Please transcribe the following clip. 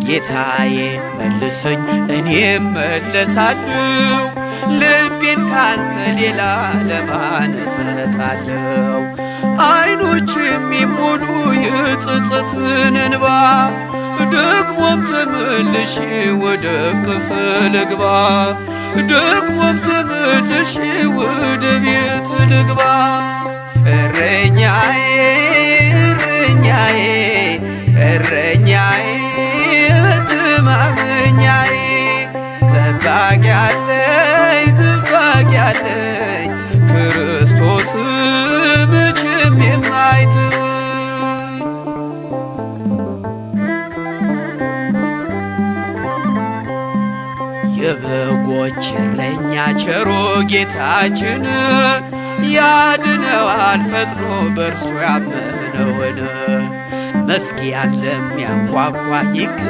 ጌታዬ መልሰኝ እኔም መለሳለሁ፣ ልቤን ካንተ ሌላ ለማን እሰጣለሁ? አይኖች የሚሞሉ የጸጸትን እንባ፣ ደግሞም ተመልሼ ወደ እቅፍ ልግባ፣ ደግሞም ተመልሼ ወደ ቤት ልግባ። እረኛዬ፣ እረኛዬ፣ እረኛዬ፣ መተማመኛዬ፣ ጠባቂ አለኝ፣ ጠባቂ አለኝ፣ ክርስቶስ መቼም የማይተወኝ። የበጎች እረኛ ቸሩ ጌታችን ያድነዋል ፈጥኖ በእርሱ ያመነውን። መዝጊያን ለሚያንኳኳ ይከ